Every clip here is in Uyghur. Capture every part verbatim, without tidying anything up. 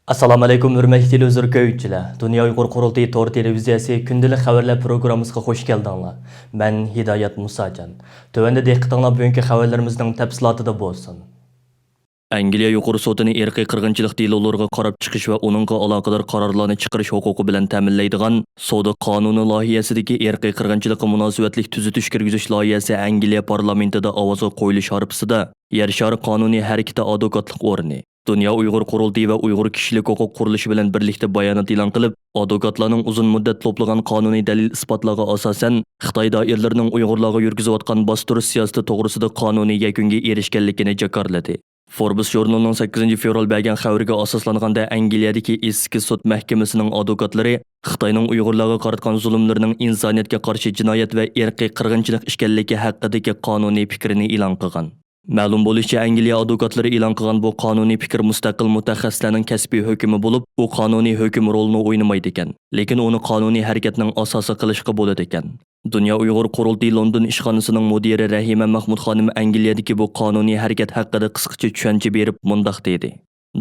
ئەسسالامۇئەلەيكۇم، ھۆرمەتلىك تېلېۋىزور كۆرگۈچىلەر! دۇنيا ئۇيغۇر قۇرۇلتىيى تور تېلېۋىزىيەسى كۈندىلىك خەۋەرلەر پروگراممىسىغا خۇش كەلدىڭلار. مەن ھىدايەت مۇساجان. تۆۋەندە دىققىتىڭلار بۈگۈنكى خەۋەرلىرىمىزنىڭ تەپسىلاتىدا بولسۇن. ئەنگلىيە يۇقىرى سوتىنى ئىرقىي قىرغىنچىلىق دېلولىرىغا قاراپ چىقىش ۋە ئۇنىڭغا ئالاقىدار قارارلارنى چىقىرىش ھوقۇقى بىلەن تەمىنلەيدىغان سودا قانۇنى لايىھەسىدىكى ئىرقىي قىرغىنچىلىققا مۇناسىۋەتلىك تۈزىتىش كىرگۈزۈش لايىھەسى ئەنگلىيە پارلامېنتىدا ئاۋازغا قويۇلۇش ھارپىسىدا يەر شارى قانۇنىي ھەرىكىتى ئادۋوكاتلىق ئورنى، دۇنيا ئۇيغۇر قۇرۇلتىيى ۋە ئۇيغۇر كىشىلىك ھوقۇق قۇرۇلۇشى بىلەن بىرلىكتە بايانات ئېلان قىلىپ، ئادۋوكاتلارنىڭ ئۇزۇن مۇددەت توپلىغان قانۇنىي دەلىل-ئىسپاتلارغا ئاساسەن، خىتاي دائىرىلىرىنىڭ ئۇيغۇرلارغا يۈرگۈزۈۋاتقان باستۇرۇش سىياسىتى توغرىسىدا قانۇنىي يەكۈنگە ئېرىشكەنلىكىنى جاكارلىدى. فوربس ژۇرنىلىنىڭ سەككىزىنچى فېۋرال بەرگەن خەۋىرىگە ئاساسلانغاندا، ئەنگلىيەدىكى ئىسسىكى سوت مەھكىمىسىنىڭ ئادۋوكاتلىرى خىتاينىڭ ئۇيغۇرلارغا قاراتقان زۇلۇملىرىنىڭ ئىنسانىيەتكە قارشى جىنايەت ۋە ئىرقىي قىرغىنچىلىق ئىكەنلىكى ھەققىدىكى قانۇنىي پىكرىنى ئېلان قىلغان. مەلۇم بولۇشىچە، ئەنگلىيە ئادۋوكاتلىرى ئېلان قىلغان بۇ قانۇنىي پىكىر مۇستەقىل مۇتەخەسسىسلەرنىڭ كەسپىي ھۆكمى بولۇپ، ئۇ قانۇنىي ھۆكۈم رولىنى ئوينىمايدىكەن، لېكىن ئۇنى قانۇنىي ھەرىكەتنىڭ ئاساسى قىلىشقا بولىدىكەن. دۇنيا ئۇيغۇر قۇرۇلتىيى لوندون ئىشخانىسىنىڭ مۇدىرى رەھىمە مەخمۇت خانىم ئەنگلىيەدىكى بۇ قانۇنىي ھەرىكەت ھەققىدە قىسقىچە چۈشەنچە بېرىپ مۇنداق دېدى: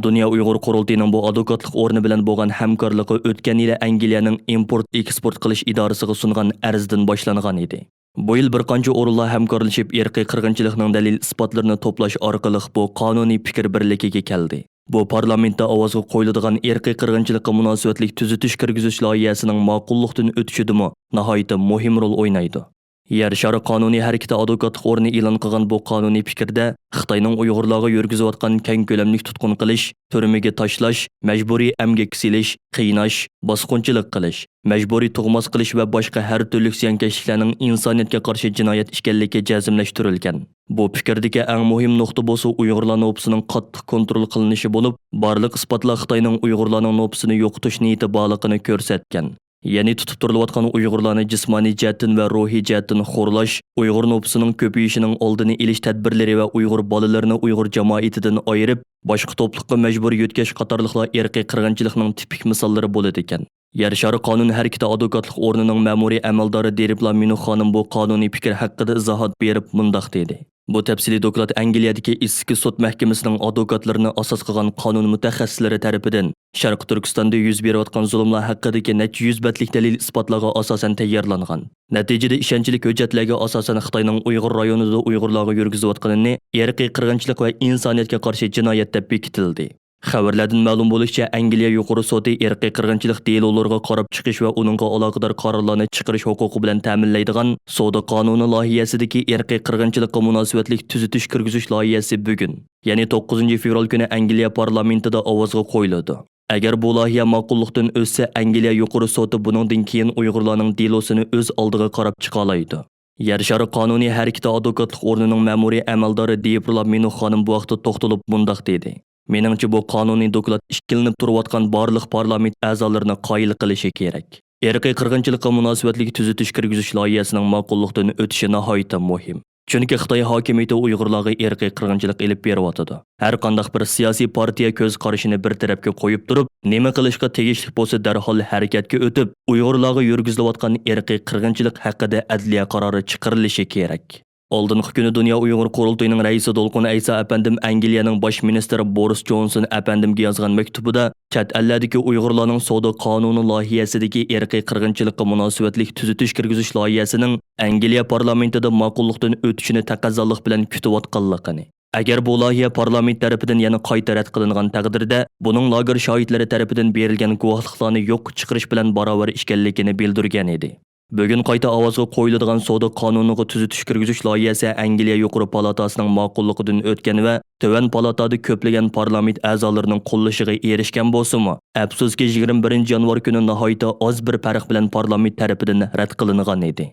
دۇنيا ئۇيغۇر قۇرۇلتىيىنىڭ بۇ ئادۋوكاتلىق ئورنى بىلەن بولغان ھەمكارلىقى ئۆتكەن يىلى ئەنگلىيەنىڭ ئىمپورت ئېكسپورت قىلىش ئىدارىسىغا سۇنغان ئەرزدىن باشلانغان ئىدى. بۇ يىل بىر قانچە ئورۇنلار ھەمكارلىشىپ، ئىرقىي قىرغىنچىلىقنىڭ دەلىل-ئىسپاتلىرىنى توپلاش ئارقىلىق بۇ قانۇنىي پىكىر بىرلىكىگە كەلدى. بۇ پارلامېنتتا ئاۋازغا قويۇلىدىغان ئىرقىي قىرغىنچىلىققا مۇناسىۋەتلىك تۈزىتىش كىرگۈزۈش لايىھەسىنىڭ ماقۇللۇقتىن ئۆتۈشىدىمۇ ناھايىتى مۇھىم رول ئوينايدۇ. يەر شارى قانۇنىي ھەرىكىتى ئادۋوكاتلىق ئورنى ئېلان قىلغان بۇ قانۇنىي پىكىردە خىتاينىڭ ئۇيغۇرلارغا يۈرگۈزۈۋاتقان كەڭ كۆلەملىك تۇتقۇن قىلىش، تۈرمىگە تاشلاش، مەجبۇرىي ئەمگەككە سېلىش، قىيناش، باسقۇنچىلىق قىلىش، مەجبۇرىي تۇغماس قىلىش ۋە باشقا ھەر تۈرلۈك زىيانكەشلىكلەرنىڭ ئىنسانىيەتكە قارشى جىنايەت ئىكەنلىكى جەزملەشتۈرۈلگەن. بۇ پىكىردىكى ئەڭ مۇھىم نۇقتا بولسا ئۇيغۇرلار نوپۇسىنىڭ قاتتىق كونترول قىلىنىشى بولۇپ، بارلىق ئىسپاتلار خىتاينىڭ ئۇيغۇرلارنىڭ نوپۇسىنى يوقىتىش نىيىتى بارلىقىنى كۆرسەتكەن. يەنى تۇتۇپ تۇرۇلۇۋاتقان ئۇيغۇرلارنى جىسمانىي جەھەتتىن ۋە روھىي جەھەتتىن خورلاش، ئۇيغۇر نوپۇسىنىڭ كۆپىيىشىنىڭ ئالدىنى ئېلىش تەدبىرلىرى ۋە ئۇيغۇر بالىلىرىنى ئۇيغۇر جامائىتىدىن ئايرىپ، باشقا توپلۇققا مەجبۇرىي يۆتكەش قاتارلىقلار ئىرقىي قىرغىنچىلىقنىڭ تىپىك مىساللىرى بولىدىكەن. يەر شارى قانۇن ھەرىكىتى ئادۋوكاتلىق ئورنىنىڭ مەمۇرىي ئەمەلدارى دېرىپلا مىنۇ خانىم بۇ قانۇنىي پىكىر ھەققىدە ئىزاھات بېرىپ مۇنداق دېدى: بۇ تەپسىلىي دوكلات ئەنگلىيەدىكى ئىسسىكى سوت مەھكىمىسىنىڭ ئادۋوكاتلىرىنى ئاساس قىلغان قانۇن مۇتەخەسسىسلىرى تەرىپىدىن شەرقىي تۈركىستاندا يۈز بېرىۋاتقان زۇلۇملار ھەققىدىكى نەچچە يۈز بەتلىك دەلىل-ئىسپاتلارغا ئاساسەن تەييارلانغان. نەتىجىدە ئىشەنچلىك ھۆججەتلەرگە ئاساسەن خىتاينىڭ ئۇيغۇر رايونىدا ئۇيغۇرلارغا يۈرگۈزۈۋاتقىنىنى ئىرقىي قىرغىنچىلىق ۋە ئىنسانىيەتكە قارشى جىنايەت دەپ بېكىتىلدى. خەۋەرلەردىن مەلۇم بولۇشىچە، ئەنگلىيە يۇقىرى سوتى ئىرقىي قىرغىنچىلىق دېلولىرىغا قاراپ چىقىش ۋە ئۇنىڭغا ئالاقىدار قارارلارنى چىقىرىش ھوقۇقى بىلەن تەمىنلەيدىغان سودا قانۇنى لايىھەسىدىكى ئىرقىي قىرغىنچىلىققا مۇناسىۋەتلىك تۈزىتىش كىرگۈزۈش لايىھەسى بۈگۈن، يەنى توققۇزىنچى فېۋرال كۈنى ئەنگلىيە پارلامېنتىدا ئاۋازغا قويۇلىدۇ. ئەگەر بۇ لايىھە ماقۇللۇقتىن ئۆتسە، ئەنگلىيە يۇقىرى سوتى بۇنىڭدىن كېيىن ئۇيغۇرلارنىڭ دېلوسىنى ئۆز ئالدىغا قاراپ چىقالايدۇ. يەر شارى قانۇنىي ھەرىكىتى ئادۋوكاتلىق ئورنىنىڭ مەمۇرىي ئەمەلدارى دېبرلا مىنۇ خانىم بۇ ھەقتە توختىلىپ مۇنداق دېدى: مېنىڭچە، بۇ قانۇنىي دوكلات ئىككىلىنىپ تۇرۇۋاتقان بارلىق پارلامېنت ئەزالىرىنى قايىل قىلىشى كېرەك. ئىرقىي قىرغىنچىلىققا مۇناسىۋەتلىك تۈزىتىش كىرگۈزۈش لايىھەسىنىڭ ماقۇللۇقتىن ئۆتۈشى ناھايىتى مۇھىم. چۈنكى خىتاي ھاكىمىيىتى ئۇيغۇرلارغا ئىرقىي قىرغىنچىلىق ئېلىپ بېرىۋاتىدۇ. ھەر قانداق بىر سىياسىي پارتىيە كۆز قارىشىنى بىر تەرەپكە قويۇپ تۇرۇپ، نېمە قىلىشقا تېگىشلىك بولسا دەرھال ھەرىكەتكە ئۆتۈپ، ئۇيغۇرلارغا يۈرگۈزۈلۈۋاتقان ئىرقىي قىرغىنچىلىق ھەققىدە ئەدلىيە قارارى چىقىرىلىشى كېرەك. ئالدىنقى كۈنى دۇنيا ئۇيغۇر قۇرۇلتىيىنىڭ رەئىسى دولقۇن ئەيسا ئەپەندىم ئەنگلىيەنىڭ باش مىنىستىرى بورىس جونسون ئەپەندىمگە يازغان مەكتۇبىدا، چەت ئەللەردىكى ئۇيغۇرلارنىڭ سودا قانۇنى لايىھەسىدىكى ئىرقىي قىرغىنچىلىققا مۇناسىۋەتلىك تۈزىتىش كىرگۈزۈش لايىھەسىنىڭ ئەنگلىيە پارلامېنتىدا ماقۇللۇقتىن ئۆتۈشىنى تەقەززالىق بىلەن كۈتۈۋاتقانلىقىنى، ئەگەر بۇ لايىھە پارلامېنت تەرىپىدىن يەنە قايتا رەت قىلىنغان تەقدىردە، بۇنىڭ لاگېر شاھىتلىرى تەرىپىدىن بېرىلگەن گۇۋاھلىقلارنى يوققا چىقىرىش بىلەن باراۋەر ئىكەنلىكىنى بىلدۈرگەن ئىدى. بۈگۈن قايتا ئاۋازغا قويۇلىدىغان سودا قانۇنىغا تۈزىتىش كىرگۈزۈش لايىھەسى ئەنگلىيە يۇقىرى پالاتاسىنىڭ ماقۇللۇقىدىن ئۆتكەن ۋە تۆۋەن پالاتادا كۆپلىگەن پارلامېنت ئەزالىرىنىڭ قوللىشىغا ئېرىشكەن بولسىمۇ، ئەپسۇسكى، يىگىرمە بىرىنچى يانۋار كۈنى ناھايىتى ئاز بىر پەرق بىلەن پارلامېنت تەرىپىدىن رەت قىلىنغان ئىدى.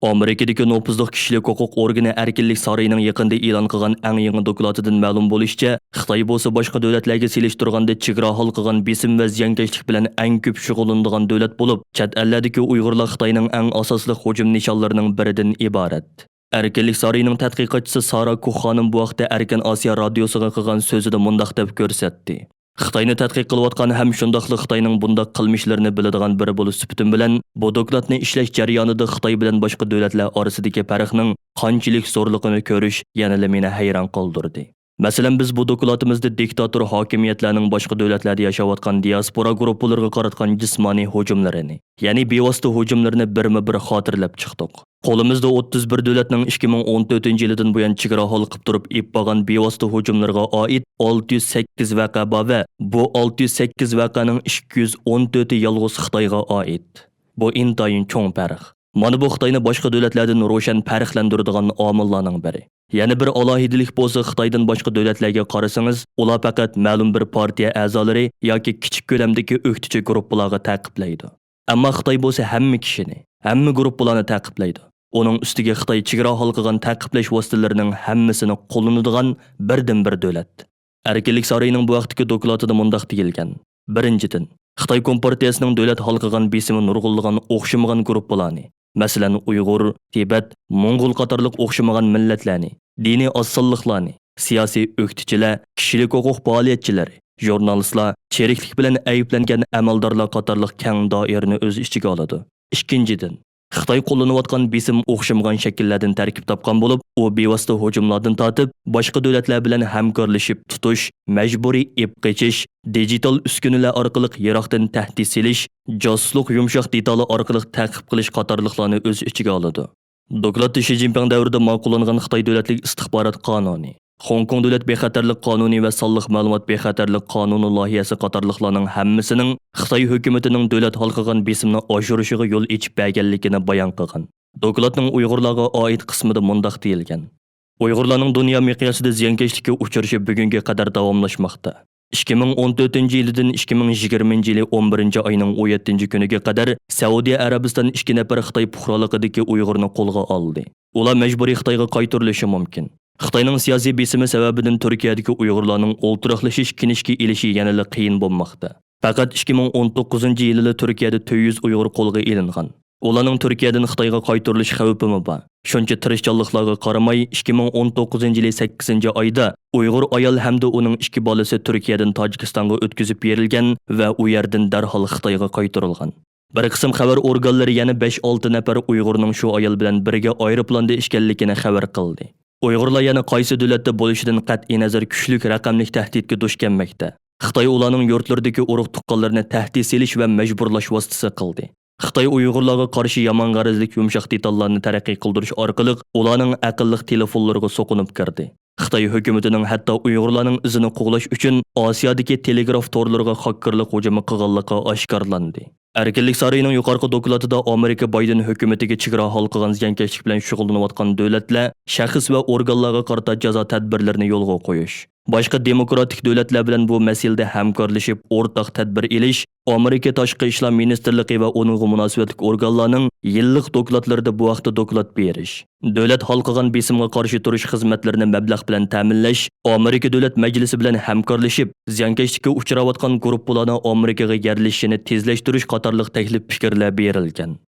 ئامېرىكىدىكى نوپۇزلۇق كىشىلىك ھوقۇق ئورگىنى ئەركىنلىك سارىيىنىڭ يېقىندا ئېلان قىلغان ئەڭ يېڭى دوكلاتىدىن مەلۇم بولۇشىچە، خىتاي بولسا باشقا دۆلەتلەرگە سېلىشتۇرغاندا چېگرا ھالقىغان بېسىم ۋە زىيانكەشلىك بىلەن ئەڭ كۆپ شۇغۇللىنىدىغان دۆلەت بولۇپ، چەت ئەللەردىكى ئۇيغۇرلار خىتاينىڭ ئەڭ ئاساسلىق ھۇجۇم نىشانلىرىنىڭ بىرىدىن ئىبارەت. ئەركىنلىك سارىيىنىڭ تەتقىقاتچىسى سارا كۇخ خانىم بۇ ھەقتە ئەركىن ئاسىيا رادىيوسىغا قىلغان سۆزىدە مۇنداق دەپ كۆرسەتتى: خىتاينى تەتقىق قىلىۋاتقان ھەم شۇنداقلا خىتاينىڭ بۇنداق قىلمىشلىرىنى بىلىدىغان بىرى بولۇش سۈپىتىم بىلەن، بۇ دوكلاتنى ئىشلەش جەريانىدا خىتاي بىلەن باشقا دۆلەتلەر ئارىسىدىكى پەرقنىڭ قانچىلىك زورلۇقىنى كۆرۈش يەنىلا مېنى ھەيران قالدۇردى. مەسىلەن، بىز بۇ دوكلاتىمىزدا دىكتاتور ھاكىمىيەتلەرنىڭ باشقا دۆلەتلەردە ياشاۋاتقان دىياسپورا گۇرۇپپىلىرىغا قاراتقان جىسمانىي ھۇجۇملىرىنى، يەنى بىۋاسىتە ھۇجۇملىرىنى بىرمۇ بىر خاتىرىلەپ چىقتۇق. قولىمىزدا ئوتتۇز بىر دۆلەتنىڭ ئىككى مىڭ ئون تۆتىنچى يىلىدىن بۇيان چېگرا ھالقىپ تۇرۇپ ئېلىپ بارغان بىۋاسىتە ھۇجۇملىرىغا ئائىت ئالتە يۈز سەككىز ۋەقە بار ۋە بۇ ئالتە يۈز سەككىز ۋەقەنىڭ ئىككى يۈز ئون تۆتى يالغۇز خىتايغا ئائىت. بۇ ئىنتايىن چوڭ پەرق. مانا بۇ خىتاينى باشقا دۆلەتلەردىن روشەن پەرقلەندۈرىدىغان ئامىللارنىڭ بىرى. يەنە بىر ئالاھىدىلىك بولسا، خىتايدىن باشقا دۆلەتلەرگە قارىسىڭىز، ئۇلار پەقەت مەلۇم بىر پارتىيە ئەزالىرى ياكى كىچىك كۆلەمدىكى ئۆكتىچى گۇرۇپپىلارغا تەقىبلەيدۇ. ئەمما خىتاي بولسا ھەممە كىشىنى، ھەممە گۇرۇپپىلارنى تەقىبلەيدۇ. ئۇنىڭ ئۈستىگە خىتاي چېگرا ھالقىغان تەقىبلەش ۋاسىتىلىرىنىڭ ھەممىسىنى قوللىنىدىغان بىردىنبىر دۆلەت. ئەركىنلىك سارىيىنىڭ بۇ ھەقتىكى دوكلاتىدا مۇنداق دېيىلگەن: بىرىنچىدىن، خىتاي كومپارتىيەسىنىڭ دۆلەت ھالقىغان بېسىمى نۇرغۇنلىغان ئوخشىمىغان گۇرۇپپىلارنى، مەسىلەن، ئۇيغۇر، تىبەت، موڭغۇل قاتارلىق ئوخشىمىغان مىللەتلەرنى، دىنىي ئاز سانلىقلارنى، سىياسىي ئۆكتىچىلەر، كىشىلىك ھوقۇق پائالىيەتچىلىرى، ژۇرنالىستلار، چىرىكلىك بىلەن ئەيىبلەنگەن ئەمەلدارلار قاتارلىق كەڭ دائىرىنى ئۆز ئىچىگە ئالىدۇ. ئىككىنچىدىن، خىتاي قوللىنىۋاتقان بېسىم ئوخشىمىغان شەكىللەردىن تەركىب تاپقان بولۇپ، ئۇ بىۋاسىتە ھۇجۇملاردىن تارتىپ، باشقا دۆلەتلەر بىلەن ھەمكارلىشىپ تۇتۇش، مەجبۇرىي ئېلىپ قېچىش، دىجىتال ئۈسكۈنىلەر ئارقىلىق يىراقتىن تەھدىت سېلىش، جاسۇسلۇق يۇمشاق دېتالى ئارقىلىق تەقىب قىلىش قاتارلىقلارنى ئۆز ئىچىگە ئالىدۇ. دوكلاتتا شى جىنپىڭ دەۋرىدە ماقۇللانغان خىتاي دۆلەتلىك ئىستىخبارات قانۇنى، خوڭكوڭ دۆلەت بىخەتەرلىك قانۇنى ۋە سانلىق مەلۇمات بىخەتەرلىك قانۇنى لايىھەسى قاتارلىقلارنىڭ ھەممىسىنىڭ خىتاي ھۆكۈمىتىنىڭ دۆلەت ھالقىغان بېسىمنى ئاشۇرۇشىغا يول ئېچىپ بەرگەنلىكىنى بايان قىلغان. دوكلاتنىڭ ئۇيغۇرلارغا ئائىت قىسمىدا مۇنداق دېيىلگەن: ئۇيغۇرلارنىڭ دۇنيا مىقياسىدا زىيانكەشلىككە ئۇچرىشى بۈگۈنگە قەدەر داۋاملاشماقتا. ئىككى مىڭ ئون تۆتىنچى يىلىدىن ئىككى مىڭ يىگىرمىنچى يىلى ئون بىرىنچى ئاينىڭ ئون يەتتىنچى كۈنىگە قەدەر سەئۇدى ئەرەبىستان ئىككى نەپەر خىتاي پۇقرالىقىدىكى ئۇيغۇرنى قولغا ئالدى. ئۇلار مەجبۇرىي خىتايغا قايتۇرۇلۇشى مۇمكىن. خىتاينىڭ سىياسىي بېسىمى سەۋەبىدىن تۈركىيەدىكى ئۇيغۇرلارنىڭ ئولتۇراقلىشىش كىنىشكا ئېلىشى يەنىلا قىيىن بولماقتا. پەقەت ئىككى مىڭ ئون توققۇزىنچى يىلىلا تۈركىيەدە تۆت يۈز ئۇيغۇر قولغا ئېلىنغان. ئۇلارنىڭ تۈركىيەدىن خىتايغا قايتۇرۇلۇش خەۋپىمۇ بار. شۇنچە تىرىشچانلىقلارغا قارىماي، ئىككى مىڭ ئون توققۇزىنچى يىلى سەككىزىنچى ئايدا ئۇيغۇر ئايال ھەمدە ئۇنىڭ ئىككى بالىسى تۈركىيەدىن تاجىكىستانغا ئۆتكۈزۈپ بېرىلگەن ۋە ئۇ يەردىن دەرھال خىتايغا قايتۇرۇلغان. بىر قىسىم خەۋەر ئورگانلىرى يەنە بەش-ئالتە نەپەر ئۇيغۇرنىڭ شۇ ئايال بىلەن بىرگە ئايروپىلاندا ئىكەنلىكىنى خەۋەر قىلدى. ئۇيغۇرلار يەنە قايسى دۆلەتتە بولۇشىدىن قەتئىينەزەر كۈچلۈك رەقەملىك تەھدىتكە دۇچ كەلمەكتە. خىتاي ئۇلارنىڭ يۇرتلىرىدىكى ئۇرۇق-تۇغقانلىرىنى تەھدىت سېلىش ۋە مەجبۇرلاش ۋاسىتىسى قىلدى. خىتاي ئۇيغۇرلارغا قارشى يامان غەرەزلىك يۇمشاق دېتاللارنى تەرەققىي قىلدۇرۇش ئارقىلىق ئۇلارنىڭ ئەقىللىق تېلېفونلىرىغا سوقۇنۇپ كىردى. خىتاي ھۆكۈمىتىنىڭ ھەتتا ئۇيغۇرلارنىڭ ئىزىنى قوغلاش ئۈچۈن ئاسىيادىكى تېلېگراف تورلىرىغا خاككېرلىق ھۇجۇمى قىلغانلىقى ئاشكارىلاندى. ئەركىنلىك سارىيىنىڭ يۇقىرىقى دوكلاتىدا ئامېرىكا بايدېن ھۆكۈمىتىگە چېگرا ھالقىغان زىيانكەشلىك بىلەن شۇغۇللىنىۋاتقان دۆلەتلەر، شەخس ۋە ئورگانلارغا قارىتا جازا تەدبىرلىرىنى يولغا قويۇش، باشقا دېموكراتىك دۆلەتلەر بىلەن بۇ مەسىلىدە ھەمكارلىشىپ ئورتاق تەدبىر ئېلىش، ئامېرىكا تاشقى ئىشلار مىنىستىرلىقى ۋە ئۇنىڭغا مۇناسىۋەتلىك ئورگانلارنىڭ يىللىق دوكلاتلىرىدا بۇ ھەقتە دوكلات بېرىش، دۆلەت ھالقىغان بېسىمغا قارشى تۇرۇش خىزمەتلىرىنى مەبلەغ بىلەن تەمىنلەش، ئامېرىكا دۆلەت مەجلىسى بىلەن ھەمكارلىشىپ، زىيانكەشلىككە ئۇچراۋاتقان گۇرۇپپىلارنىڭ ئامېرىكىغا يەرلىشىشىنى تېزلەشتۈرۈش قاتارلىق تەكلىپ پىكىرلەر بېرىلگەن.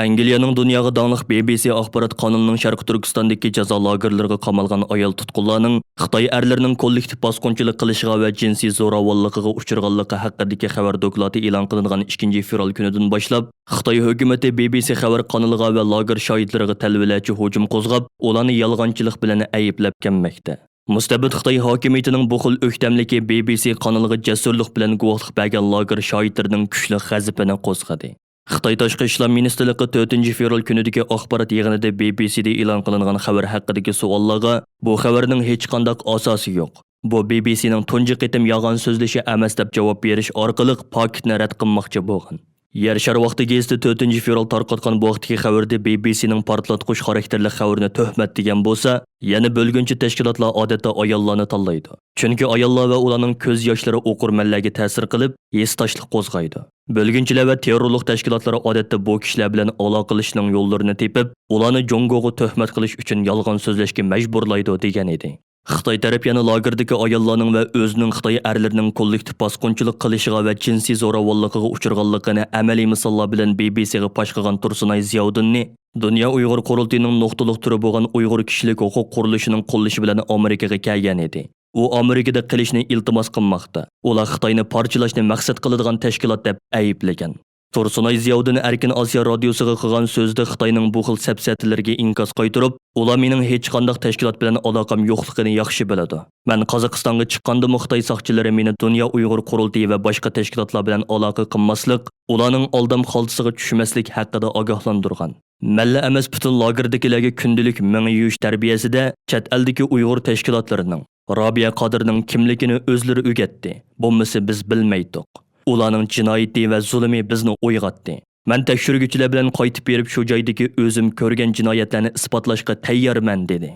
ئەنگلىيەنىڭ دۇنياغا داڭلىق بى بى سى ئاخبارات قانىلىنىڭ شەرقىي تۈركىستاندىكى جازا لاگېرلىرىغا قامالغان ئايال تۇتقۇنلارنىڭ خىتاي ئەرلىرىنىڭ كوللېكتىپ باسقۇنچىلىق قىلىشىغا ۋە جىنسىي زوراۋانلىقىغا ئۇچرىغانلىقى ھەققىدىكى خەۋەر دوكلاتى ئېلان قىلىنغان ئىككىنچى فېۋرال كۈنىدىن باشلاپ، خىتاي ھۆكۈمىتى بى بى سى خەۋەر قانىلىغا ۋە لاگېر شاھىتلىرىغا تەلۋىلەرچە ھۇجۇم قوزغاپ، ئۇلارنى يالغانچىلىق بىلەن ئەيىبلەپ كەلمەكتە. مۇستەبىت خىتاي ھاكىمىيىتىنىڭ بۇ خىل ئۆكتەملىكى بى بى سى قانىلىغا جەسۇرلۇق بىلەن گۇۋاھلىق بەرگەن لاگېر شاھىتلىرىنىڭ كۈچلۈك غەزىپىنى قوزغىدى. خىتاي تاشقى ئىشلار مىنىستىرلىقى تۆتىنچى فېۋرال كۈنىدىكى ئاخبارات يىغىنىدا بى بى سىدە ئېلان قىلىنغان خەۋەر ھەققىدىكى سوئاللارغا، بۇ خەۋەرنىڭ ھېچقانداق ئاساسى يوق، بۇ بى بى سىنىڭ تۇنجى قېتىم يالغان سۆزلىشى ئەمەس، دەپ جاۋاب بېرىش ئارقىلىق پاكىتنى رەت قىلماقچى بولغان. يەر شارى ۋاقتى گېزىتى تۆتىنچى فېۋرال تارقاتقان بۇ ھەقتىكى خەۋىرىدە بى بى سىنىڭ پارتلاتقۇچ خاراكتېرلىك خەۋىرىنى تۆھمەت دېگەن بولسا، يەنە بۆلگۈنچى تەشكىلاتلار ئادەتتە ئاياللارنى تاللايدۇ. چۈنكى ئاياللار ۋە ئۇلارنىڭ كۆز ياشلىرى ئوقۇرمەنلەرگە تەسىر قىلىپ، ھېسداشلىق قوزغايدۇ. بۆلگۈنچىلەر ۋە تېررورلۇق تەشكىلاتلىرى ئادەتتە بۇ كىشىلەر بىلەن ئالاقىلىشىشنىڭ يوللىرىنى تېپىپ، ئۇلارنى جۇڭگوغا تۆھمەت قىلىش ئۈچۈن يالغان سۆزلەشكە مەجبۇرلايدۇ، دېگەن ئىدى. خىتاي تەرەپ يەنە لاگېردىكى ئاياللارنىڭ ۋە ئۆزىنىڭ خىتاي ئەرلىرىنىڭ كوللېكتىپ باسقۇنچىلىق قىلىشىغا ۋە جىنسىي زوراۋانلىقىغا ئۇچرىغانلىقىنى ئەمەلىي مىساللار بىلەن بى بى سىغا پاش قىلغان تۇرسۇنئاي زىياۋۇدۇننى دۇنيا ئۇيغۇر قۇرۇلتىيىنىڭ نۇقتىلىق تۈرى بولغان ئۇيغۇر كىشىلىك ھوقۇق قۇرۇلۇشىنىڭ قوللىشى بىلەن ئامېرىكىغا كەلگەن ئىدى. ئۇ ئامېرىكىدا قېلىشنى ئىلتىماس قىلماقتا. ئۇلار خىتاينى پارچىلاشنى مەقسەت قىلىدىغان تەشكىلات دەپ ئەيىبلىگەن. تۇرسۇنئاي زىياۋۇدۇن ئەركىن ئاسىيا رادىيوسىغا قىلغان سۆزىدە خىتاينىڭ بۇ خىل سەپسەتىلىرىگە ئىنكاس قايتۇرۇپ، ئۇلار مېنىڭ ھېچقانداق تەشكىلات بىلەن ئالاقەم يوقلۇقىنى ياخشى بىلىدۇ. مەن قازاقىستانغا چىققاندىمۇ خىتاي ساقچىلىرى مېنى دۇنيا ئۇيغۇر قۇرۇلتىيى ۋە باشقا تەشكىلاتلار بىلەن ئالاقە قىلماسلىق، ئۇلارنىڭ ئالدام خالتىسىغا چۈشمەسلىك ھەققىدە ئاگاھلاندۇرغان. مەنلا ئەمەس، پۈتۈن لاگېردىكىلەرگە كۈندىلىك مېڭە يۇيۇش تەربىيەسىدە چەت ئەلدىكى ئۇيغۇر تەشكىلاتلىرىنىڭ، رابىيە قادىرنىڭ كىملىكىنى ئۆزلىرى ئۆگەتتى. بولمىسا بىز بىلمەيتتۇق. ئۇلارنىڭ جىنايىتى ۋە زۇلۇمى بىزنى ئويغاتتى. مەن تەكشۈرگۈچىلەر بىلەن قايتىپ بېرىپ شۇ جايدىكى ئۆزۈم كۆرگەن جىنايەتلەرنى ئىسپاتلاشقا تەييارمەن، دېدى.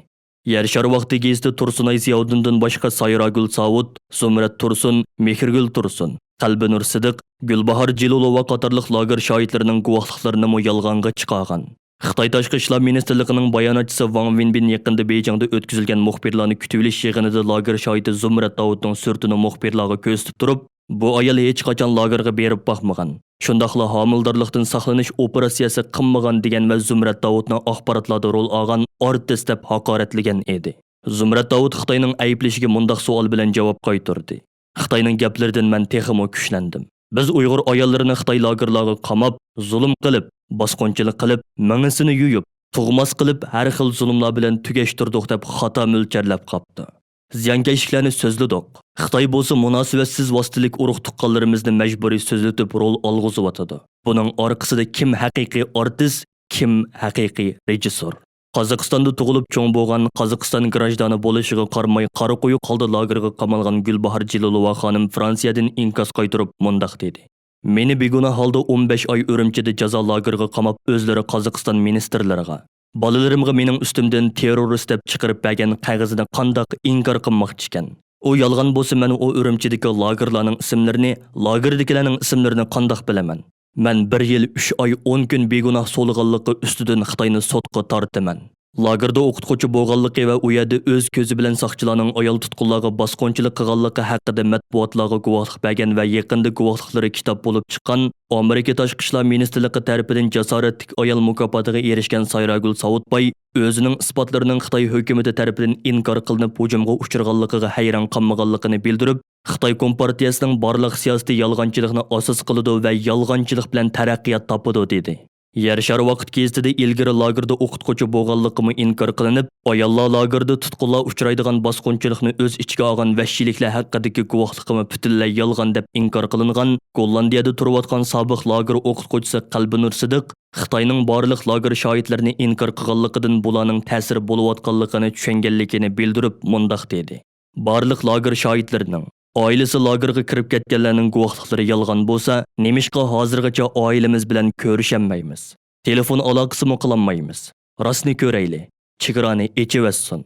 يەر شارى ۋاقتى گېزىتى تۇرسۇنئاي زىياۋۇدۇندىن باشقا سايراگۈل ساۋۇت، زۇمرەت تۇرسۇن، مېھرىگۈل تۇرسۇن، قەلبىنۇر سىدىق، گۈلباھار جېلىلوۋا قاتارلىق لاگېر شاھىتلىرىنىڭ گۇۋاھلىقلىرىنىمۇ يالغانغا چىقارغان. خىتاي تاشقى ئىشلار مىنىستىرلىقىنىڭ باياناتچىسى ۋاڭ ۋېنبىن يېقىندا بېيجىڭدا ئۆتكۈزۈلگەن مۇخبىرلارنى كۈتۈۋېلىش يىغىنىدا لاگېر شاھىتى زۇمرەت داۋۇتنىڭ سۈرىتىنى مۇخبىرلارغا كۆرسىتىپ تۇرۇپ، بۇ ئايال ھېچقاچان لاگېرغا بېرىپ باقمىغان. شۇنداقلا ھامىلىدارلىقتىن ساقلىنىش ئوپېراتسىيەسى قىلمىغان دېگەن ۋە زۇمرەت داۋۇتنى ئاخباراتلاردا رول ئالغان ئارتىس دەپ ھاقارەتلىگەن ئىدى. زۇمرەت داۋۇت خىتاينىڭ ئەيىبلىشىگە مۇنداق سوئال بىلەن جاۋاب قايتۇردى. خىتاينىڭ گەپلىرىدىن مەن تېخىمۇ كۈچلەندىم. بىز ئۇيغۇر ئاياللىرىنى خىتاي لاگېرلارغا قاماپ، زۇلۇم قىلىپ، باسقۇنچىلىق قىلىپ، مېڭىسىنى يۇيۇپ، تۇغماس قىلىپ، ھەر خىل زۇلۇملار بىلەن تۈگەشتۈردۇق دەپ خاتا مۆلچەرلەپ قاپتۇ. زىيانكەشلىكلەرنى سۆزلىدۇق. خىتاي بولسا مۇناسىۋەتسىز ۋاسىتىلىك ئۇرۇق-تۇغقانلىرىمىزنى مەجبۇرىي سۆزلىتىپ رول ئالغۇزۇۋاتىدۇ. بۇنىڭ ئارقىسىدا كىم ھەقىقىي ئارتىس، كىم ھەقىقىي رېژىسسور؟ قازاقىستاندا تۇغۇلۇپ چوڭ بولغان، قازاقىستان گراژدانى بولۇشىغا قارىماي، قارا قويۇق ھالدا لاگېرغا قامالغان گۈلباھار جېلىلوۋا خانىم فرانسىيەدىن ئىنكاس قايتۇرۇپ مۇنداق دېدى: مېنى بىگۇناھ ھالدا ئون بەش ئاي ئۈرۈمچىدە جازا لاگېرىغا قاماپ، ئۆزلىرى قازاقىستان مىنىستىرلىرىغا، بالىلىرىمغا مېنىڭ ئۈستۈمدىن تېررورىست دەپ چىقىرىپ بەرگەن قەغىزىنى قانداق ئىنكار قىلماقچىكەن؟ ئۇ يالغان بولسا، مەن ئۇ ئۈرۈمچىدىكى لاگېرلارنىڭ ئىسىملىرىنى، لاگېردىكىلەرنىڭ ئىسىملىرىنى قانداق بىلىمەن؟ مەن بىر يىل ئۈچ ئاي ئون كۈن بىگۇناھ سولىغانلىقى ئۈستىدىن خىتاينى سوتقا تارتىمەن. لاگېردا ئوقۇتقۇچى بولغانلىقى ۋە ئۇ يەردە ئۆز كۆزى بىلەن ساقچىلارنىڭ ئايال تۇتقۇنلارغا باسقۇنچىلىق قىلغانلىقى ھەققىدە مەتبۇئاتلارغا گۇۋاھلىق بەرگەن ۋە يېقىندا گۇۋاھلىقلىرى كىتاب بولۇپ چىققان، ئامېرىكا تاشقى ئىشلار مىنىستىرلىقى تەرىپىدىن جاسارەتلىك ئايال مۇكاپاتىغا ئېرىشكەن سايراگۈل ساۋۇتباي ئۆزىنىڭ ئىسپاتلىرىنىڭ خىتاي ھۆكۈمىتى تەرىپىدىن ئىنكار قىلىنىپ ھۇجۇمغا ئۇچرىغانلىقىغا ھەيران قالمىغانلىقىنى بىلدۈرۈپ، خىتاي كومپارتىيەسىنىڭ بارلىق سىياسىتى يالغانچىلىقنى ئاساس قىلىدۇ ۋە يالغانچىلىق بىلەن تەرەققىيات تاپىدۇ، دېدى. يەر شارى ۋاقىت گېزىتىدە ئىلگىرى لاگېردا ئوقۇتقۇچى بولغانلىقىمۇ ئىنكار قىلىنىپ، ئاياللار لاگېردا تۇتقۇنلار ئۇچرايدىغان باسقۇنچىلىقنى ئۆز ئىچىگە ئالغان ۋەھشىيلىكلەر ھەققىدىكى گۇۋاھلىقىمۇ پۈتۈنلەي يالغان دەپ ئىنكار قىلىنغان گوللاندىيەدە تۇرۇۋاتقان سابىق لاگېر ئوقۇتقۇچىسى قەلبىنۇر سىدىق خىتاينىڭ بارلىق لاگېر شاھىتلىرىنى ئىنكار قىلغانلىقىدىن بۇلارنىڭ تەسىرى بولۇۋاتقانلىقىنى چۈشەنگەنلىكىنى بىلدۈرۈپ مۇنداق دېدى: بارلىق لاگېر شاھىتلىرىنىڭ، ئائىلىسى لاگېرغا كىرىپ كەتكەنلەرنىڭ گۇۋاھلىقلىرى يالغان بولسا، نېمىشقا ھازىرغىچە ئائىلىمىز بىلەن كۆرۈشەلمەيمىز؟ تېلېفون ئالاقىسىمۇ قىلالمايمىز. راستنى كۆرەيلى، چېگرانى ئېچىۋەتسۇن.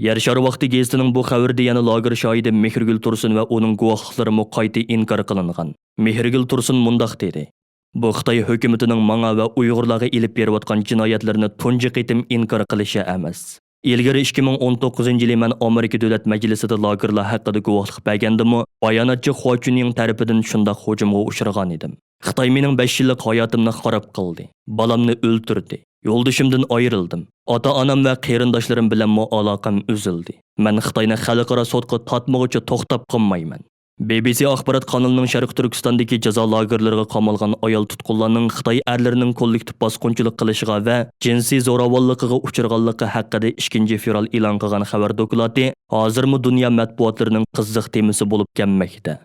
يەر شارى ۋاقتى گېزىتىنىڭ بۇ خەۋىرىدە يەنە لاگېر شاھىتى مېھرىگۈل تۇرسۇن ۋە ئۇنىڭ گۇۋاھلىقلىرىمۇ قايتا ئىنكار قىلىنغان. مېھرىگۈل تۇرسۇن مۇنداق دېدى: بۇ خىتاي ھۆكۈمىتىنىڭ ماڭا ۋە ئۇيغۇرلارغا ئېلىپ بېرىۋاتقان جىنايەتلىرىنى تۇنجى قېتىم ئىنكار قىلىشى ئەمەس. ئىلگىرى ئىككى مىڭ ئون توققۇزىنچى يىلى مەن ئامېرىكا دۆلەت مەجلىسىدە لاگېرلار ھەققىدە گۇۋاھلىق بەرگەندىمۇ، باياناتچى خۇا چۈنيىڭ تەرىپىدىن شۇنداق ھۇجۇمغا ئۇچرىغانىدىم. خىتاي مېنىڭ بەش يىللىق ھاياتىمنى خاراب قىلدى. بالامنى ئۆلتۈردى. يولدىشىمدىن ئايرىلدىم. ئاتا-ئانام ۋە قېرىنداشلىرىم بىلەنمۇ ئالاقەم ئۈزۈلدى. مەن خىتاينى خەلقئارا سوتقا تارتمىغۇچە توختاپ قالمايمەن. بى بى سى ئاخبارات قانىلىنىڭ شەرقىي تۈركىستاندىكى جازا لاگېرلىرىغا قامالغان ئايال تۇتقۇنلارنىڭ خىتاي ئەرلىرىنىڭ كوللېكتىپ باسقۇنچىلىق قىلىشىغا ۋە جىنسىي زوراۋانلىقىغا ئۇچرىغانلىقى ھەققىدە ئىككىنچى فېۋرال ئېلان قىلغان خەۋەر دوكلاتى ھازىرمۇ دۇنيا مەتبۇئاتلىرىنىڭ قىزىق تېمىسى بولۇپ كەلمەكتە.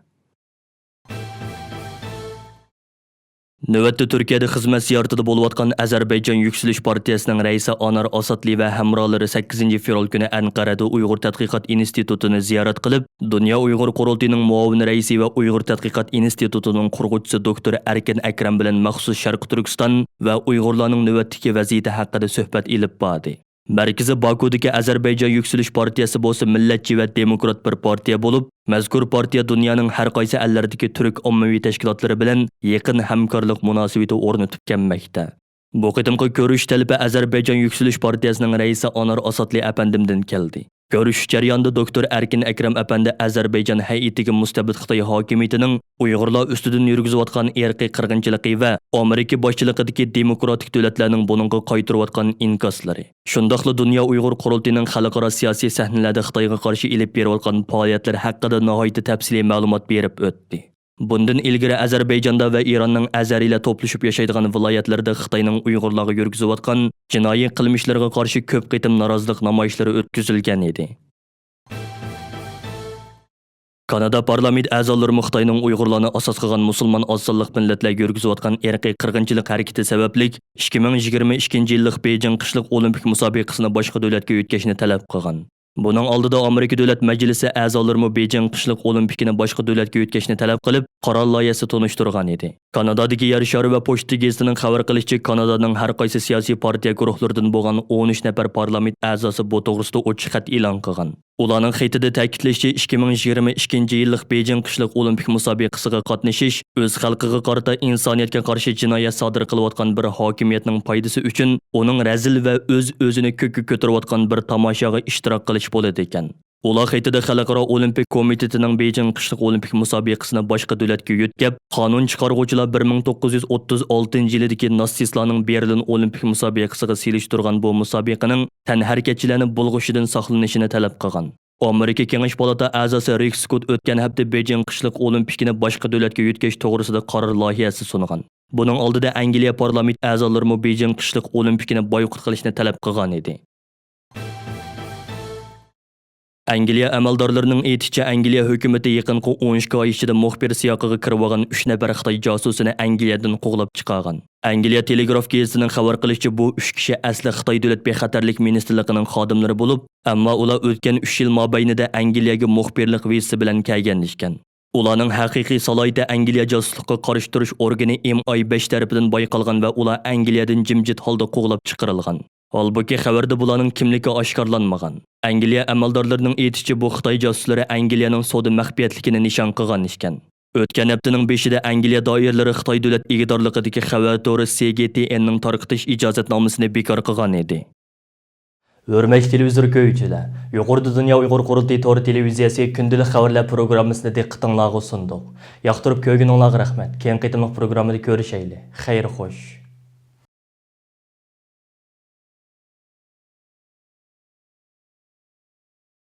نۆۋەتتە تۈركىيەدە خىزمەت زىيارىتىدە بولۇۋاتقان ئەزەربەيجان يۈكسىلىش پارتىيەسىنىڭ رەئىسى ئانار ئاساتلى ۋە ھەمراھلىرى سەككىزىنچى فېۋرال كۈنى ئەنقەرەدە ئۇيغۇر تەتقىقات ئىنستىتۇتىنى زىيارەت قىلىپ، دۇنيا ئۇيغۇر قۇرۇلتىيىنىڭ مۇئاۋىن رەئىسى ۋە ئۇيغۇر تەتقىقات ئىنستىتۇتىنىڭ قۇرغۇچىسى دوكتور ئەركىن ئەكرەم بىلەن مەخسۇس شەرقىي تۈركىستان ۋە ئۇيغۇرلارنىڭ نۆۋەتتىكى ۋەزىيىتى ھەققىدە سۆھبەت ئېلىپ باردى. مەركىزى باكۇدىكى ئەزەربەيجان يۈكسىلىش پارتىيەسى بولسا مىللەتچى ۋە دېموكرات بىر پارتىيە بولۇپ، مەزكۇر پارتىيە دۇنيانىڭ ھەر قايسى ئەللىرىدىكى تۈرك ئاممىۋى تەشكىلاتلىرى بىلەن يېقىن ھەمكارلىق مۇناسىۋىتى ئورنىتىپ كەلمەكتە. بۇ قېتىمقى كۆرۈشۈش تەلىپى ئەزەربەيجان يۈكسىلىش پارتىيەسىنىڭ رەئىسى ئانار ئاساتلى ئەپەندىمدىن كەلدى. كۆرۈشۈش جەريانىدا دوكتور ئەركىن ئەكرەم ئەپەندى ئەزەربەيجان ھەيئىتىگە مۇستەبىت خىتاي ھاكىمىيىتىنىڭ ئۇيغۇرلار ئۈستىدىن يۈرگۈزۈۋاتقان ئىرقىي قىرغىنچىلىقى ۋە ئامېرىكا باشچىلىقىدىكى دېموكراتىك دۆلەتلەرنىڭ بۇنىڭغا قايتۇرۇۋاتقان ئىنكاسلىرى، شۇنداقلا دۇنيا ئۇيغۇر قۇرۇلتىيىنىڭ خەلقئارا سىياسىي سەھنىلەردە خىتايغا قارشى ئېلىپ بېرىۋاتقان پائالىيەتلىرى ھەققىدە ناھايىتى تەپسىلىي مەلۇمات بېرىپ ئۆتتى. بۇندىن ئىلگىرى ئەزەربەيجاندا ۋە ئىراننىڭ ئەزەرىيلەر توپلىشىپ ياشايدىغان ۋىلايەتلىرىدە خىتاينىڭ ئۇيغۇرلارغا يۈرگۈزۈۋاتقان جىنايى قىلمىشلىرىغا قارشى كۆپ قېتىم نارازىلىق نامايىشلىرى ئۆتكۈزۈلگەن ئىدى. كانادا پارلامېنت ئەزالىرىمۇ خىتاينىڭ ئۇيغۇرلارنى ئاساس قىلغان مۇسۇلمان ئاز سانلىق مىللەتلەرگە يۈرگۈزۈۋاتقان ئىرقىي قىرغىنچىلىق ھەرىكىتى سەۋەبلىك، ئىككى مىڭ يىگىرمە ئىككىنچى يىللىق بېيجىڭ قىشلىق ئولىمپىك مۇسابىقىسىنى باشقا دۆلەتكە يۆتكەشنى تەلەپ قىلغان. بۇنىڭ ئالدىدا ئامېرىكا دۆلەت مەجلىسى ئەزالىرىمۇ بېيجىڭ قىشلىق ئولىمپىكىنى باشقا دۆلەتكە يۆتكەشنى تەلەپ قىلىپ، قارار لايىھەسى تونۇشتۇرغان ئىدى. كانادادىكى يەر شارى ۋە پوچتا گېزىتىنىڭ خەۋەر قىلىشىچە، كانادانىڭ ھەر قايسى سىياسىي پارتىيە گۇرۇھلىرىدىن بولغان ئون ئۈچ نەپەر پارلامېنت ئەزاسى بۇ توغرىسىدا ئوچۇق خەت ئېلان قىلغان. ئۇلارنىڭ خېتىدە تەكىتلىشىچە، ئىككى مىڭ يىگىرمە ئىككىنچى يىللىق بېيجىڭ قىشلىق ئولىمپىك مۇسابىقىسىغا قاتنىشىش ئۆز خەلقىگە قارىتا ئىنسانىيەتكە قارشى جىنايەت سادىر قىلىۋاتقان بىر ھاكىمىيەتنىڭ پايدىسى ئۈچۈن ئۇنىڭ رەزىل ۋە ئۆز-ئۆزىنى كۆككە كۆتۈرۈۋاتقان بىر تاماشاغا ئىشتىراك قىلىش بولىدىكەن. ئۇلار خېتىدە خەلقئارا ئولىمپىك كومىتېتىنىڭ بېيجىڭ قىشلىق ئولىمپىك مۇسابىقىسىنى باشقا دۆلەتكە يۆتكەپ، قانۇن چىقارغۇچىلار بىر مىڭ توققۇز يۈز ئوتتۇز ئالتىنچى يىلىدىكى ناتسىستلارنىڭ بېرلىن ئولىمپىك مۇسابىقىسىغا سېلىشتۇرغان بۇ مۇسابىقىنىڭ تەنھەرىكەتچىلەرنى بۇلغىشىدىن ساقلىنىشىنى تەلەپ قىلغان. ئامېرىكا كېڭەش پالاتا ئەزاسى رىك سكوت ئۆتكەن ھەپتە بېيجىڭ قىشلىق ئولىمپىكىنى باشقا دۆلەتكە يۆتكەش توغرىسىدا قارار لايىھەسى سۇنغان. بۇنىڭ ئالدىدا ئەنگلىيە پارلامېنت ئەزالىرىمۇ بېيجىڭ قىشلىق ئولىمپىكىنى بايقۇت قىلىشنى تەلەپ قىلغان ئىدى. ئەنگلىيە ئەمەلدارلىرىنىڭ ئېيتىشىچە، ئەنگلىيە ھۆكۈمىتى يېقىنقى ئون ئىككى ئاي ئىچىدە مۇخبىر سىياقىغا كىرىۋالغان ئۈچ نەپەر خىتاي جاسۇسىنى ئەنگلىيەدىن قوغلاپ چىقارغان. ئەنگلىيە تېلېگراف گېزىتىنىڭ خەۋەر قىلىشىچە، بۇ ئۈچ كىشى ئەسلى خىتاي دۆلەت بىخەتەرلىك مىنىستىرلىقىنىڭ خادىملىرى بولۇپ، ئەمما ئۇلار ئۆتكەن ئۈچ يىل مابەينىدە ئەنگلىيەگە مۇخبىرلىق ۋىزىسى بىلەن كەلگەن ئىكەن. ئۇلارنىڭ ھەقىقىي سالاھىيىتى ئەنگلىيە جاسۇسلۇققا قارشى تۇرۇش ئورگىنى ئېم ئاي بەش تەرىپىدىن بايقالغان ۋە ئۇلار ئەنگلىيەدىن جىمجىت ھالدا قوغلاپ چىقىرىلغان. ھالبۇكى، خەۋەردە بۇلارنىڭ كىملىكى ئاشكارىلانمىغان. ئەنگلىيە ئەمەلدارلىرىنىڭ ئېيتىشىچە، بۇ خىتاي جاسۇسلىرى ئەنگلىيەنىڭ سودا مەخپىيەتلىكىنى نىشان قىلغان ئىكەن. ئۆتكەن ھەپتىنىڭ بېشىدا ئەنگلىيە دائىرىلىرى خىتاي دۆلەت ئىگىدارلىقىدىكى خەۋەر تورى سى جى تى ئېننىڭ تارقىتىش ئىجازەتنامىسىنى بىكار قىلغان ئىدى. ھۆرمەتلىك تېلېۋىزور كۆرگۈچىلەر، يۇقىرىدا دۇنيا ئۇيغۇر قۇرۇلتىيى تور تېلېۋىزىيەسى كۈندىلىك خەۋەرلەر پروگراممىسىنى دىققىتىڭلارغا سۇندۇق. ياقتۇرۇپ كۆرگىنىڭلارغا رەھمەت. كېيىنكى قېتىملىق پروگراممىدا كۆرۈشەيلى. خەير خوش.